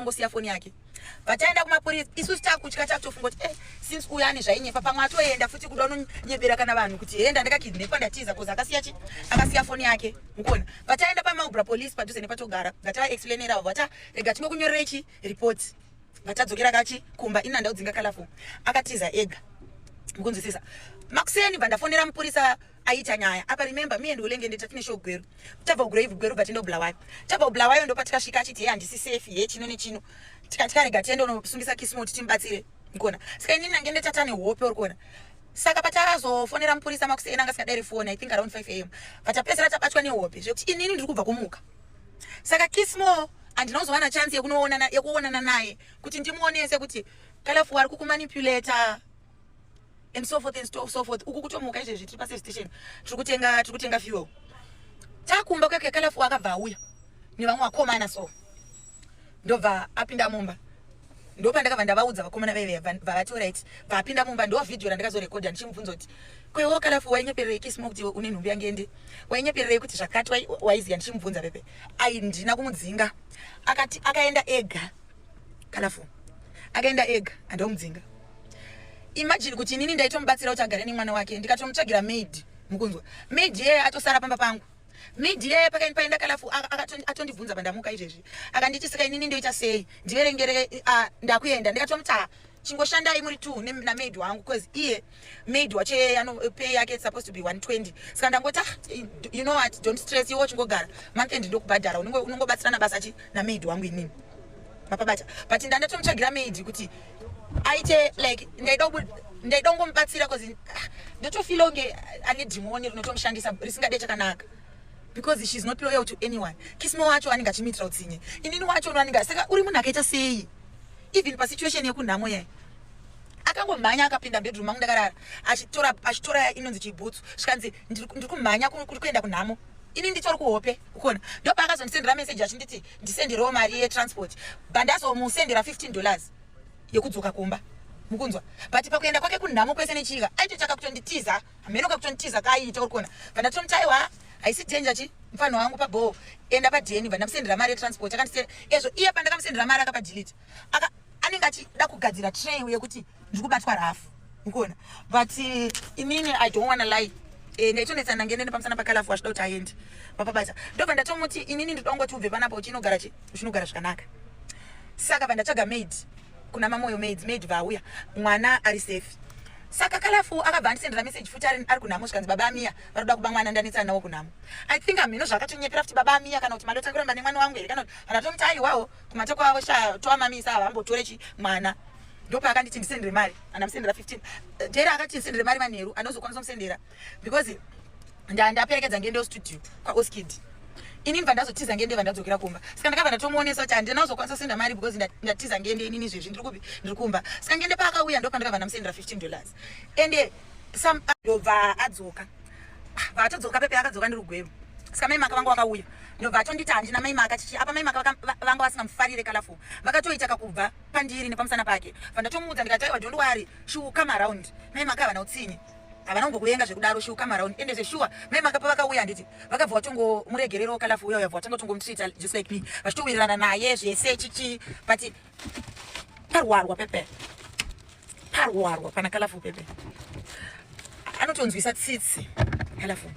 Ngosiya foni yake. Vataenda kumapurisa, isusu takutya, takutofunga kuti since uyu ane zvainyepa, pamwe atoenda futi kuda unonyebera kana vanhu kuti henda ndakakidnapwa, ndatiza, 'cause akasiya chi akasiya foni yake, mukuona. Vataenda paMarlborough Police padhuze nepatogara, vatavaexplainera, vata rega tingokunyorerei chi report. Vatadzokera kachi kumba, ini handaudzinga Colorful, akatiza ega, mukunzwisisa. Makuseni bva ndafonera mupurisa aita nyaya apa. Remember, me and Ulengende tatine show Gweru, tabva kuGrave Gweru, bva tienda kuBulawayo. Tabva kuBulawayo ndopatikasvika achiti, "He, handisi safe, he, chino nechino." Tikati karega tiende unosungisa Kismo kuti timubatsire, mukuona. Saka inini nangende tatane hope, uri kuona. Saka patazofonera mupurisa makuseni, anga asingadari foni, I think around 5 a.m., patapedzisira tabatwa nehope zvekuti inini ndiri kubva kumuka. Saka Kismo handina kuzowana chance yekuonana naye kuti ndimuonese kuti Colorful ari kukumanipulata and so forth and so forth. Uku kutomuka izvezvi, tiri paservice station, tiri kutenga fuel. Takumba kweke, Colorful akabva auya nevamwe vakomana, so ndobva apinda mumba. Ndopandakabva ndavaudza vakomana vaive vavati, "Alright." Bvaapinda mumba, ndo vhidhiyo randakazorekodha ndichimubvunza kuti, "Kwewo Colorful, wainyepererei Kismo kuti une nhumbi yaNgende? Wainyepererei kuti zvakati waiziya?" Ndichimubvunza pepe, ai ndina kumudzinga. Akati akaenda ega. Colorful akaenda ega, handaumudzinga. Imagine kuti inini ndaitomubatsira kuti agare nemwana wake, ndikatomutsvagira maid, mukunzwa. Maid yeye atosara pamba pangu. Maid yeye paenda Colorful atondibvunza pandamuka izvezvi, akanditi, "Saka inini ndoita sei? Ndiverengere ndakuenda." Ndikatomuti, "Ah, chingoshandai muri two namaid wangu," because iye maid wacho pay yake it's supposed to be 120. Saka ndangoti, "Ah, you know what, don't stress, iwe chingogara, month end ndokubhadhara, unongobatsirana basa chi namaid wangu." Inini mapabata, but ndandatomutsvagira maid kuti aite like ndaida kungomubatsira, 'cause ndotofila kunge ane dhimoni rinotomushandisa risingade chakanaka, because she's not loyal to anyone. Kismo wacho anenge achimuitira utsinye, inini wacho anenge. Saka uri munhu akaita sei? Even pasituation yekunhamo yai, akangomhanya akapinda bedroom mangu ndakarara, achitora inonzi chibhutsu, zvikanzi, "Ndiri kumhanya kuri kuenda kunhamo." Ini nditori kuhope, ukona. Ndopaakazondisendera message achinditi ndisenderewo mari yetransport. Bvandazomusendera $15 yekudzoka kumba, mukunzwa. But pakuenda kwake kunhamo kwese nechika, aitotsvaka kutonditiza, hameno kakutonditiza kaiita, uri kuona. Bva ndatomuti, "Aiwa, haisi danger chi, mufano wangu pabho, enda padheni." Bva ndamusendera mari yetransport. Akandisendera ezvo iye, pandakamusendera mari akapadelete. Anenge achida kugadzira trail yekuti ndiri kubatwa rafu, mukuona. But inini I don't wanna lie, ndaitonetsana ngende nepamusana paColorful achida kuti aende papabata. Ndobva ndatomuti, "Inini ndoda kungoti ubve panapo uchinogara chi uchinogara zvakanaka." Saka bva ndatsvaga maid kuna Mamoyo Maids. Maid vauya, mwana ari safe. Saka Colorful akabva andisendera message futi ari kunhamo, zvikanzi, "Baba Amiya vari kuda kuba mwana, ndanetsana navo kunhamo." I think hamhino zvakatonyepera futi baba Amiya, kana kuti malota kuramba nemwana wangu here, kana kuti vandatomuti, "Aiwawo, kumatoko avo sha toamamisa, havambotore chi mwana." Ndopaakanditi ndisendere mari, andamusendera 15 dera. Akati ndisendere mari manheru, andozokwanisa musendera because ndaperekedza ngende studio kwaOskid. Inini bva ndazotiza ngende, bva ndadzokera kumba. Saka ndakabva ndatomuonesa kuti handina kuzokwanisa kusenda mari because ndatiza ngende. Inini izvezvi ndiri kupi? Ndiri kumba. Saka ngende paakauya, ndopandakabva ndamusendera $15. Ende ndobva adzoka. Ah, vatodzoka pepe, akadzoka ndiri Gweru. Saka mai Maka vanga vakauya, ndobva atonditi handina mai Maka chichi apa. Mai Maka vanga vasingamufarire Colorful, vakatoita kakubva pandiri nepamusana pake. Bva ndatomuudza ndikati, "Aiwa, don't worry, she will come around. Mai Maka havana utsinye, havana kumbokuvenga zvekudaro, she will come around." Ende zveshuwa, mai Maka pavakauya, handiti vakabva vatongomuregererawo Colorful uya, uyabva vatanga kutongomutreata just like me, vachitowirirana naye zvese chichi. But parwarwa pepe, parwarwa pana Colorful pepe. Anotonzwisa tsitsi Colorful,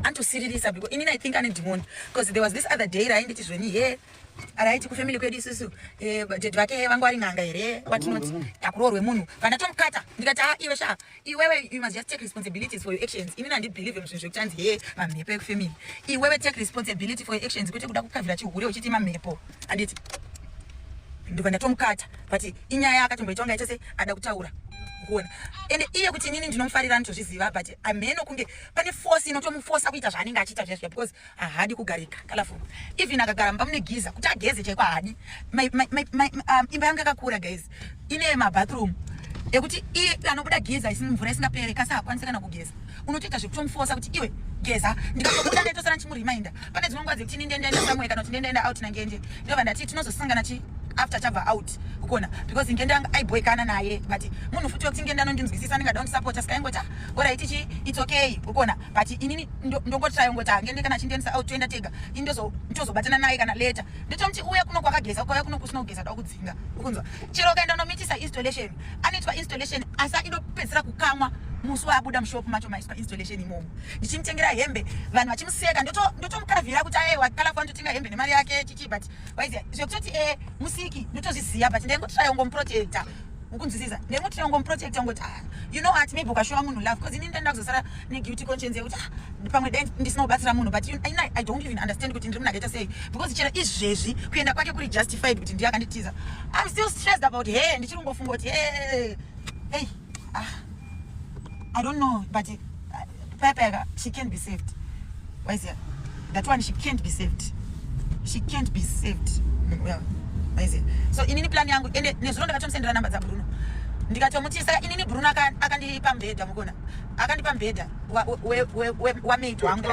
anotosiririsa, because inini I think ane demon, because there was this other day rainditi zveni, "He, right, kufamily kwedu isusu, daddy vake vanga vari n'anga here, watinoti akuroorwe munhu." Vandatomukata ndikati, "A, iwe sha, iwewe, you must just take responsibilities for your actions. Inini handibelieve muzvinhu zvekuti anzi he mamhepo ekufamily. Iwewe take responsibility for your actions, kwete kuda kukavhira chihure uchiti mamhepo." Handiti ndobva ndatomukata. But inyaya akatomboita kunga aita se ada kutaura, kuona. Ende iye kuti inini ndinomufarira, anotozviziva, but amheno kunge pane force inotomufosa kuita zvaanenge achiita zviya zviya, because haadi kugarika Colorful. Even akagara mumba mune geyser, kuti ageze chaiko haadi. Imba yangu yakakura, guys, ine mabathroom ekuti iye anobuda geyser isi mvura isingapere, kasi haakwanisi kana kugeza. Unotoita zvekutomufosa kuti, "Iwe, geza." Ndikatobuda, ndaitosara ndichimuriminda. Pane dzimwe nguva dzekuti ini ndendaenda somewhere, kana kuti ndendaenda out nangende, ndobva ndati tinozosangana chi After chabva out, ukona, because Ngende anga aiboekana naye, but munhu futi wekuti Ngende anondinzwisisa, anenge ada kundisapota, saka aingoti, "Ah, alright, chi it's okay," ukona. But inini ndongotraya ngoti, "Ah, Ngende kana achindiendesa out, toenda tega." Ini ndozobatana naye kana later. Ndotomuti, "Uya kuno kwakageza, ukauya kuno kusina kugeza, da kudzinga." Ukunzwa? Chero ukaenda unomitisa installation, anoitwa installation, asi inopedzisira kukamwa musi waabuda mushop macho maiswa installation imomo. Ndichimutengera hembe, vanhu vachimuseka, ndotomukavhira kuti aiwa, Kalafu anototenga hembe nemari yake, chichi. But waiziya zvekutoti musiki, ndotozviziva, but ndaingotraya ungomuprotecta, ukunzwisisa? Ndaingotraya ungomuprotecta, ungoti, "Ah, you know what, maybe ukashowa munhu love," because inini ndaenda kuzosara neguilty conscience yekuti, ah, pamwe dai ndisina kubatsira munhu. But I don't even understand kuti ndiri munhu akaita sei, because chero izvezvi kuenda kwake kuri justified kuti ndiye akanditiza, I'm still stressed about her. Ndichiri kungofunga kuti, hey, hey, ah, I don't know. But pepeka, she can't be saved. Waiziya that one, she can't be saved, she can't be saved. Waiziya? So inini plan yangu, ende nezuro ndakatomusendera namba dzaBruno, ndikatomuti, saka inini Bruno akandipa mubhedha, mukona, akandipa mubhedha wamaid wangu.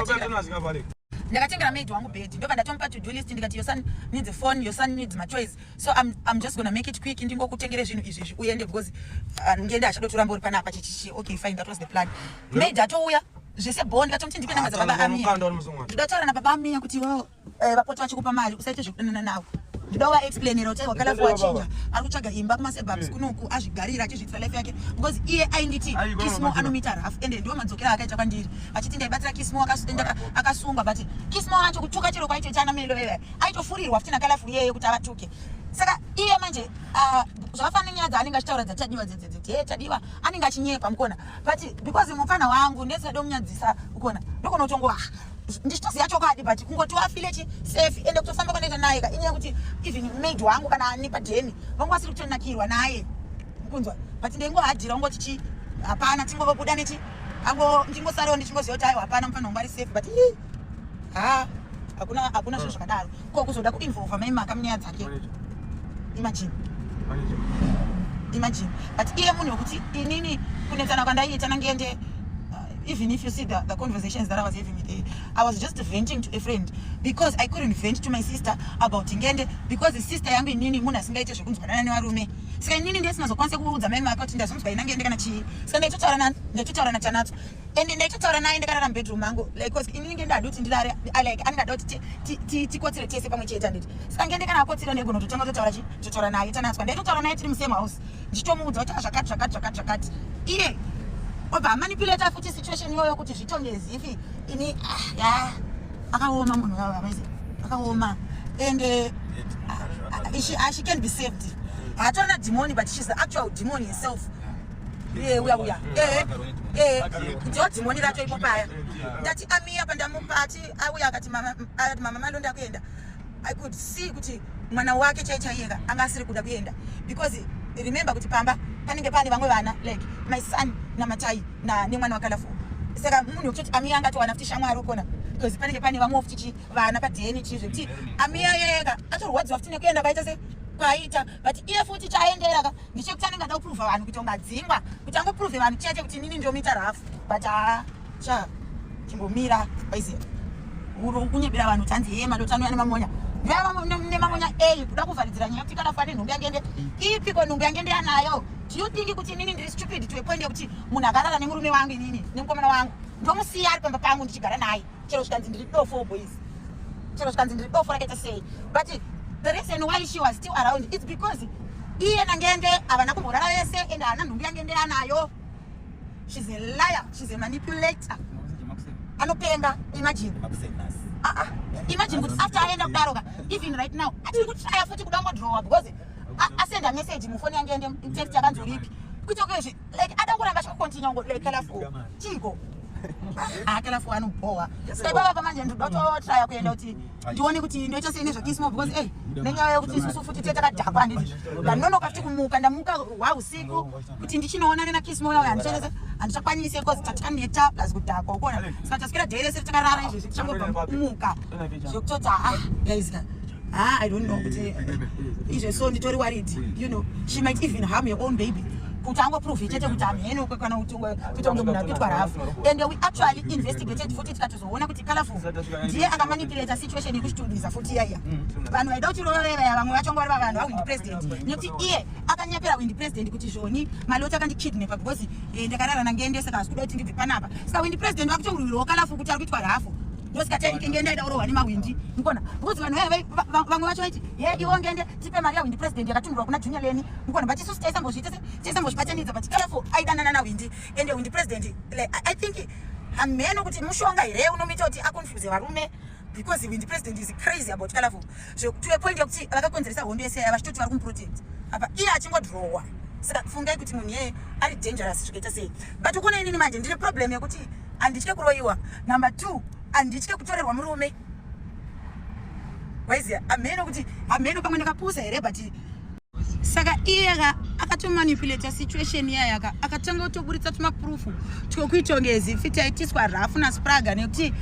Ndakatengera maid wangu bed, ndobva ndatomupa to do list, ndikati, "Your son needs a phone, your son needs matoys, so I'm just gonna make it quick, ndingokutengere zvinhu izvizvi uende, because ngende achadotoramba uri panapa, chichichi." Okay, fine, that was the plan. Maid atouya zvese bo, ndikatomuti, "Ndipe namba dzababa Amiya, ndoda kutaura nababa Amiya kuti iwewo vapota vachikupa mari, usaite zvekudanana navo. Ndoda kuvaexplainera kuti aiwa, Kalafu wachinja, ari kutsvaga imba kumasuburbs kunoku, azvigarira, achizviitira life yake," because iye ainditi Kismo anomuita rough, ende ndiwo madzokero akaita kwandiri, achiti ndaibatsira Kismo, akasungwa. But Kismo wacho kutuka chero kwaitoita ana Melo eve, aitofurirwa futi naKalafu iyeye kuti avatuke. Saka iye manje, ah, zvakafanana nenyaya dzaanenge achitaura dzaTadiwa, dzedzedzeti he Tadiwa anenge achinyepa, mukona. But because mufana wangu ndesada kumunyadzisa, ukona, ndokona kutongo, ah, ndichitoziva chokwadi, but kungoti wafile chi safe. Ende kutofamba kwandoita naye ka, inyaya yekuti even maid wangu kana ani padheni vangu vasiri kutonakirwa naye, kunzwa? But ndeingohadhira ungoti chi hapana, tingovobuda nechi ango, ndingosarawo ndichingoziva kuti aiwa, hapana, mufana wangu ari safe. But ii, ha, hakuna zvinhu zvakadaro. Ko kuzoda kuinvolva maimaka munyaya dzake? Imagine, imagine. But iye munhu wekuti inini kunetsana kwandaiita naNgende, even if you see the conversations that I was having with her, I was just venting to a friend because I couldn't vent to my sister about Ngende, because sister yangu inini munhu asingaite zvekunzwanana nevarume. Saka inini ndisingazokwanisa kuudza mai maka kuti ndazonzwa ina Ngende kana chii. Saka ndaitotaura naTanatswa, and ndaitotaura naye ndakarara mubedroom mangu, like, 'cause inini Ngende hadi kuti ndirare, like anenge ada kuti tikotsire tese pamwe chete, handiti? Saka Ngende kana akotsira, ndaigona kutotanga totaura chi totaura naye Tanatswa. Ndaitotaura naye tiri musame house, ndichitomuudza kuti, "Ah, zvakati, zvakati, zvakati, zvakati." Iye obva amanipulata futi situation iyoyo kuti zvitonge zifi ini. Ah, ya, akaoma munhu vaise, akaoma. And she can be saved. Hatorina demon, but she's the actual demon herself. Iye uya uya, ndiyo dhimoni racho ipo paya. Ndati Amiya pandamupa, ati auya, akati, "Mama," akati, "Mama Malo, ndakuenda." I could see kuti mwana wake chai chaiyeka anga asiri kuda kuenda, because remember kuti pamba panenge pane vamwe vana, like my son naMatai nemwana waKalafu. Saka munhu wekutoti Amiya angatowana futi shamwari, ukona, because panenge pane vamwewo futi chi vana padheni chi, zvekuti Amiya yega atorwadziwa futi nekuenda kwaita se kwaita. But iye futi chaaendera ka ndechekuti anenge ada kuprova vanhu kuti ungadzingwa, kuti angoprove vanhu chete kuti inini ndomuita rough. But haa, cha chimbomira, waiziva, uri kunyebera vanhu kuti hanzi, "Ye, Madota anouya nemamonya." Nemamonya ei? Kuda kuvharidzira nyaya kuti kana fane nhumbu yaNgende ipiko? Nhumbu yaNgende yanayo, do you think kuti inini ndiri stupid to a point yekuti munhu akarara nemurume wangu, inini nemukomana wangu, ndomusiya ari pamba pangu ndichigara naye? Chero zvikanzi ndiri dofo, boys, chero zvikanzi ndiri dofo rakaita sei, but the reason why she was still around, it's because iye naNgende havana kumborara vese, and haana nhumbu yaNgende anayo. She's a liar, she's a manipulator, anopenga. Imagine. Ah, ah. Imagine kuti after aenda kudaro ka, even right now achiri kutraya futi kuda ngodrowa, because asenda message mufoni yange, ende text yakanzi, "Uripi?" Kuita kwezvi, like ada kuramba achikucontinue ngo, like, Kalafu chiko? Ah, Kalafu anobhowa. Saka ipapa pamanje ndoda kutotraya kuenda kuti ndione kuti ndoita sei nezvaKismo, because ei, nenyaya yekuti isusu futi tiye takadhakwa, handiti? Ndanonoka futi kumuka, ndamuka hwa usiku kuti ndichinoonana naKismo uya, handichaese, handichakwanisi, because tatikaneta plus kudhakwa, ukona. Saka taswera day rese takarara, izvezvi tichangobva kumuka, zvekutoti, ah, guys ka, ah, I don't know kuti izve. So nditori worried. She might even harm your own baby. Kuti angoprove chete kuti hamheno kana kuti kuita kunge munhu ari kuitwa rafu. And we actually investigated futi, tikatozoona kuti Colorful ndiye akamanipulata situation yekuchitungwiza futi iyaiya. Vanhu vaida kutirova vaivaya, vamwe vacho ngo vari vavanhu vawindi president, nekuti iye akanyepera windi president kuti zvoni Maloti akandikidnapa because ndakarara naNgende, saka hasi kuda kuti ndibve panapa. Saka windi president vakutourwirawo Colorful kuti ari kuitwa rafu. Ndosika tainge ndaida kurohwa nemahwindi, mukona, because vanhu vamwe vacho vaiti, "Ye, iwo Ngende, tipe mari yahwindi president yakatumirwa kuna Junior Leni," mukona. But isusu taisambozviita, taisambozvibatanidza. But Colorful aidanana nawindi, ende windi president, like, I think hameno kuti mushonga here unomuita kuti aconfuse varume, because windi president is crazy about Colorful to a point yekuti vakakonzeresa hondo yese yaya vachitoti vari kumuprotect, apa iye achingodrowa. Saka fungai kuti munhu iyeye ari dangerous zvikaita sei. But ukuona inini manje ndine problem yekuti handitye kuroyiwa. Number two, handitye kutorerwa murume. Waiziya, hameno kuti, hameno pamwe ndakapusa here, but saka iye ka akatomanipulata situation iyaya ka, akatanga kutoburitsa tumaproof twekuita kunge zifi taitiswa rafu naSpraga, nekuti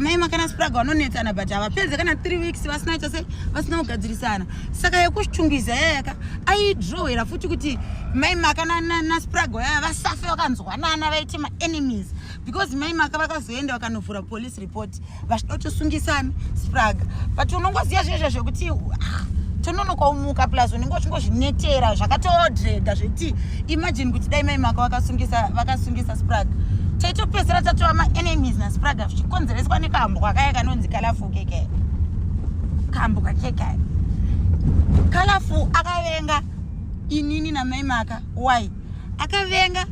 mai Makana Spraga vanonetsana, but havapedze kana 3 weeks vasina ita sei, vasina kugadzirisana. Saka yekuchitungwiza yayaka aidrowera futi kuti mai Maka naSpraga yaya vasafe vakanzwanana, vaite maenemies, because mai Maka vakazoenda vakanovhura police report vachida kutosungisana Spraga. But unongoziva zvezvo zvekuti, ah, tononoka umuka, plus unenge uchingozvinetera zvakatodrega zvekuti imagine kuti dai mai Maka vakasungisa Spraga, taitopedzisira tatova maenemies naSpraga, zvichikonzereswa nekambwa kaya kanonzi Colorful keke, kambwa keke. Colorful akavenga inini namai Maka. Why akavenga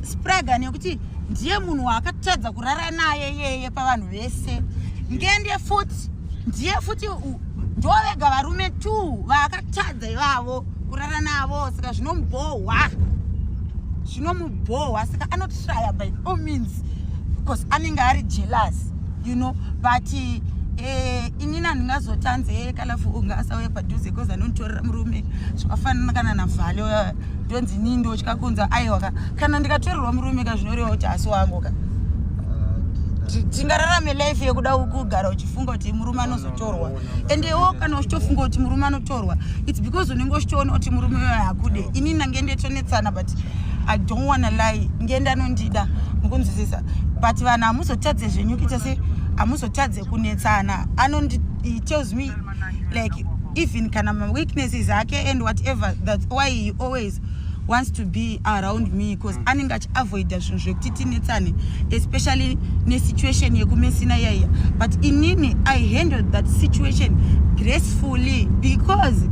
Spraga? Nekuti ndiye munhu waakatadza kurara naye yeye pavanhu vese. Ngende futi ndiye futi ndovega varume two vaakatadza ivavo kurara navo. Saka zvinomubhohwa, zvinomubhohwa. Saka anotrya by all means because anenge ari jealous. But inini handingazotanze Colorful unga asauye padhuze because anonditorera murume, zvakafanana kana naVhale. Ndonzi inini ndotya kunza. Aiwa ka, kana ndikatorerwa murume ka, zvinoreva kuti asi wangu ka. Tingararame life yekuda kugara uchifunga kuti murume anozotorwa? Endewo kana uchitofunga kuti murume anotorwa, it's because unenge uchitoona kuti murume uyo hakude. Inini nange ndetonetsana, but I don't wanna lie, ngende anondida, mukunzwisisa? But vanhu hamuzotadze zvenyu kuita se hamuzotadze kunetsana. Anondi, he tells me like even kana maweaknesses ake and whatever. That's why he always wants to be around me, because anenge achiavoida zvinhu zvekuti tinetsane, especially nesituation yekumesina iyaiya. But inini I handled that situation gracefully, because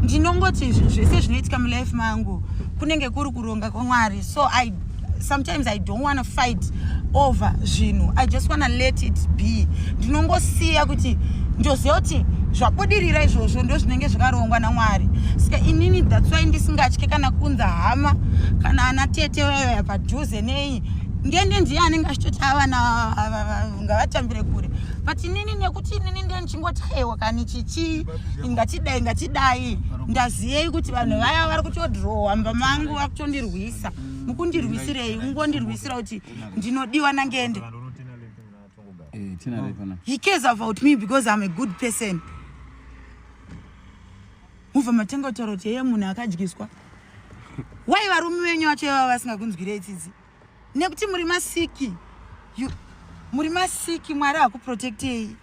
ndinongoti zvinhu zvese zvinoitika mulife mangu kunenge kuri kuronga kwaMwari. So I sometimes I don't want to fight over zvinhu, I just want to let it be. Ndinongosiya kuti ndoziva kuti zvabudirira izvozvo ndo zvinenge zvakarongwa naMwari. Saka inini that's why ndisingatye kana kunza hama kana ana tete vaya padhuze nei. Ngende ndiye anenge achitoti avana ngavatambire kure, but inini nekuti inini ndiye ndichingoti, "Aiwa kani, chichi ngatidai, ngatidai." Ndaziyei kuti vanhu vaya vari kutodhirowa mba mangu, vari kutondirwisa. Mukundirwisirei? Ungondirwisira kuti ndinodiwa naNgende. He cares about me because I'm a good person. Mubva matenga kutaura kuti yeye munhu akadyiswa. Wai varume venyu vacho ivava vasingakunzwirei tsitsi? Nekuti muri masiki, muri masiki. Mwari hakuprotectei.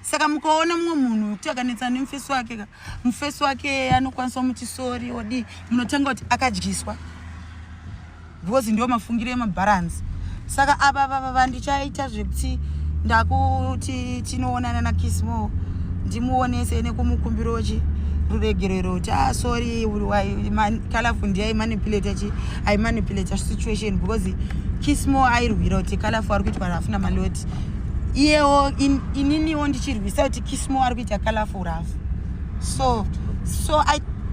Saka mukaona mumwe munhu wekuti akanetsana nemufesi wake ka, mufesi wake anokwanisa kumuti sorry, odii, munotanga kuti akadyiswa, because ndiwo mafungiro emabharansi. Saka apa papapa ndichaita zvekuti ndakuti tinoonana naKismo, ndimuonese nekumukumbirawo chi ruregerero kuti, "Ah, sorry, Colorful ndiye aimanipulata chi aimanipulata situation," because Kismo airwira kuti Colorful ari kuitwa rafu naMaloti. Iyewo ininiwo ndichirwisa kuti Kismo ari kuita Colorful rafu. So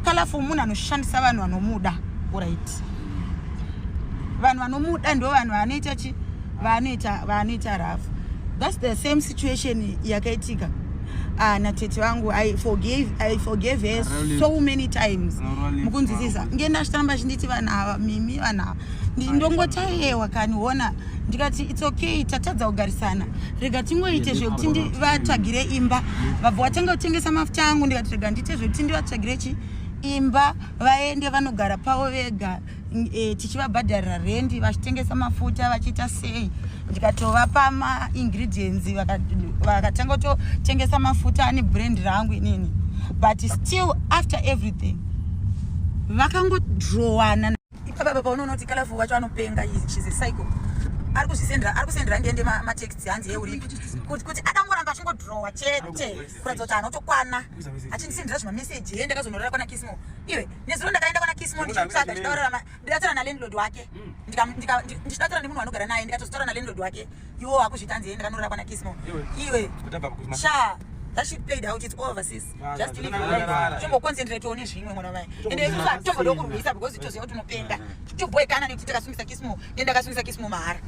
Colorful munhu anoshandisa vanhu vanomuda. Alright, vanhu vanomuda ndo vanhu vanoita chi vaanoita rafu. That's the same situation yakaitika natete vangu. I forgave her so many times, mukunzwisisa? Ngenda achitaramba achinditi vanhu ava mimi, vanhu ava. Ndongoti aiwa kaniona, ndikati, "It's okay, tatadza kugarisana, rega tingoite zvekuti ndivatsvagire imba." Vabva vatanga kutengesa mafuta angu. Ndikati, "Rega ndiite zvekuti ndivatsvagire chi imba, vaende vanogara pavo vega." Tichivabhadharira rendi, vachitengesa mafuta, vachiita sei, ndikatovapa maingredients, vakatanga kutotengesa mafuta ane brand rangu inini. But still, after everything, vakangodrowana ipapapa. Paunoona kuti Colorful wacho anopenga, she's a psycho. Ari kuzvisendera, ari kusendera ngende matext, hanzi yeuripi, kuti adangoramba achingodrowa chete kuratidza kuti anotokwana, achindisendera zvimameseji. He, ndakazonorera kwana Kismo. Iwe, nezuro ndakaenda kwana Kismo ndichitsvaga, ndichitaurira, ndikataura nalandlord wake. Ndichitaura nemunhu wanogara naye, ndikatozotaura nalandlord wake. Iwo wakuzvita, hanzi, ndakanorera kwana Kismo. Iwe sha, that shit played out, it's over, sis. Just leave your life, chimboconcentratewo nezvimwe, mwana mai. Ende isusu hatitomboda kurwisa because toziva kuti unopenga. Tobhoekana nekuti takasungisa Kismo, nge ndakasungisa Kismo mahara.